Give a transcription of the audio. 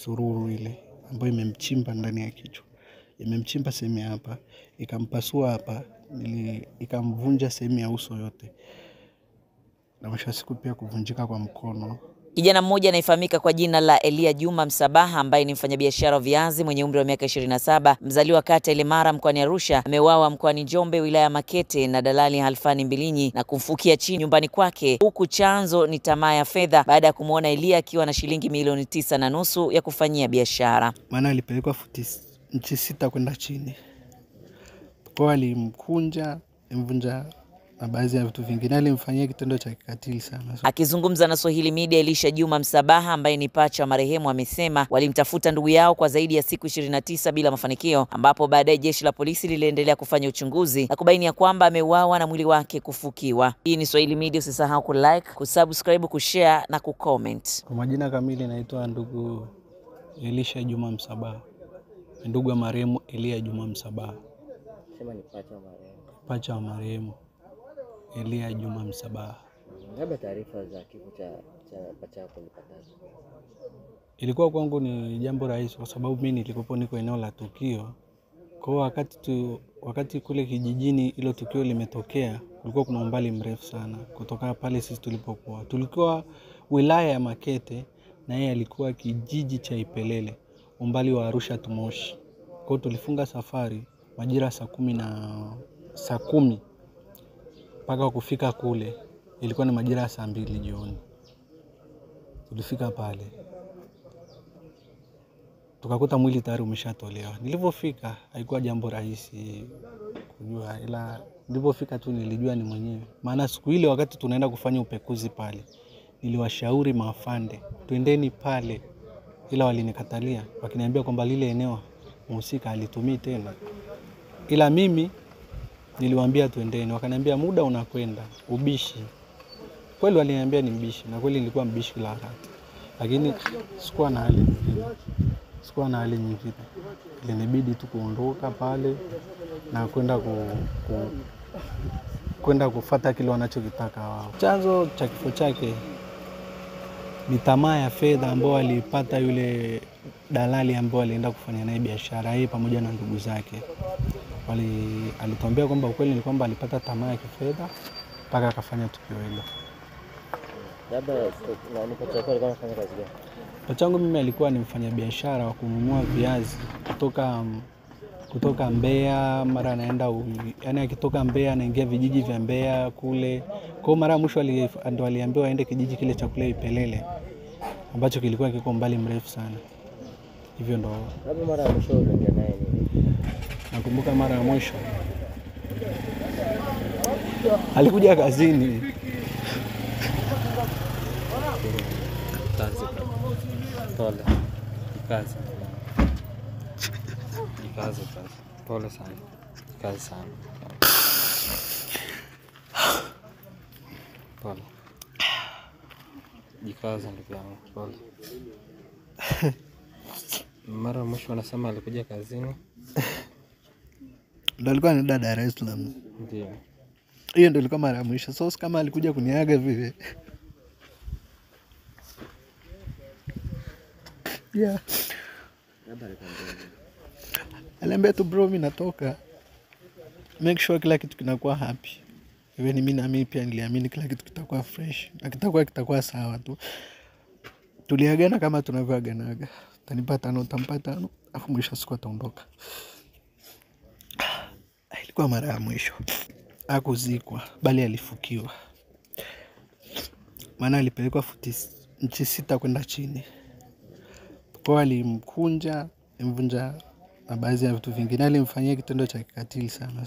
Sururu ile ambayo imemchimba ndani ya kichwa. Imemchimba sehemu ya hapa, ikampasua hapa, ikamvunja sehemu ya uso yote. Na mwisho wa siku pia kuvunjika kwa mkono. Kijana mmoja anayefahamika kwa jina la Elia Juma Msabaha ambaye ni mfanyabiashara wa viazi mwenye umri wa miaka 27, mzaliwa kata Ilemara mkoani Arusha, ameuawa mkoani Njombe wilaya ya Makete na dalali Halfani Mbilinyi na kumfukia chini nyumbani kwake, huku chanzo ni tamaa ya fedha baada ya kumuona Elia akiwa na shilingi milioni 9.5 ya kufanyia biashara. Maana alipelekwa futi nchi 6 kwenda chini. Kwa alimkunja, alimvunja na baadhi ya vitu vingine, alimfanyia kitendo cha kikatili sana. Akizungumza na Swahili Media, Elisha Juma Msabaha ambaye ni pacha wa marehemu amesema walimtafuta ndugu yao kwa zaidi ya siku 29 bila mafanikio, ambapo baadaye jeshi la polisi liliendelea kufanya uchunguzi na kubaini ya kwamba ameuawa na mwili wake kufukiwa. Hii ni Swahili Media, usisahau kulike, kusubscribe, kushare na kucomment. Kwa majina kamili naitwa ndugu Elisha Juma Msabaha, ndugu wa marehemu Elia Juma Msabaha. Sema ni pacha wa marehemu. Pacha wa marehemu Elia Juma Msabaha. Labda taarifa za kifo cha pacha wako ulipataje? Ilikuwa kwangu ni jambo rahisi kwa sababu mimi nilikuwa niko eneo la tukio. Kwa wakati kule kijijini ilo tukio limetokea, kulikuwa kuna umbali mrefu sana kutoka pale sisi tulipokuwa. Tulikuwa wilaya ya Makete na yeye alikuwa kijiji cha Ipelele, umbali wa Arusha to Moshi. Kwa hiyo tulifunga safari majira saa 10 mpaka kufika kule ilikuwa ni majira ya saa 2 jioni. Tulifika pale tukakuta mwili tayari umeshatolewa. Nilipofika haikuwa jambo rahisi kujua, ila nilipofika tu nilijua ni mwenyewe. Maana siku ile wakati tunaenda kufanya upekuzi pale, niliwashauri maafande twendeni pale, ila walinikatalia wakiniambia kwamba lile eneo mhusika alitumii tena. Ila mimi niliwaambia twendeni, wakaniambia muda unakwenda, ubishi. Kweli waliniambia ni mbishi, na kweli nilikuwa mbishi kila wakati. Lakini sikuwa na hali nyingine. Sikuwa na hali nyingine. Ilinibidi tu kuondoka pale na kwenda kufuata kile wanachokitaka wao. Chanzo cha kifo chake ni tamaa ya fedha ambayo alipata yule dalali ambaye alienda kufanya naye biashara yeye pamoja na ndugu zake. Alituambia kwamba ukweli ni kwamba alipata tamaa ya kifedha mpaka akafanya tukio hilo. Labda na pacha wako alikuwa anafanya kazi gani? Pacha wangu mimi alikuwa ni mfanyabiashara wa kununua viazi kutoka Mbeya, mara anaenda, yani akitoka Mbeya anaingia vijiji vya Mbeya kule. Kwa mara mwisho ndo aliambiwa aende kijiji kile cha kule Ipelele ambacho kilikuwa kiko mbali mrefu sana. Hivyo ndo. Labda mara ya mwisho uliongea naye nini? Nakumbuka mara ya mwisho alikuja kazini. Pole. Kazi. Kazi. Pole sana. Kazi sana. Pole. Jikaze ndugu yangu. Pole. Mara mwisho wanasema alikuja kazini. Ndio alikuwa anaenda Dar es Salaam. Ndio. Hiyo ndio ilikuwa mara ya mwisho. So kama alikuja kuniaga vile. Yeah. Aliambia tu bro, mimi natoka. Make sure kila kitu kinakuwa happy. Even mimi na mimi pia niliamini kila kitu kitakuwa fresh. Na kitakuwa sawa tu. Tuliagana kama tunavyoaganaga. Utanipa 5, utampa 5, afu mwisho siku ataondoka. Ilikuwa mara ya mwisho. Hakuzikwa bali alifukiwa. Maana alipelekwa futi nchi 6 kwenda chini. Kwa alimkunja, alimvunja na baadhi ya vitu vingine, alimfanyia kitendo cha kikatili sana.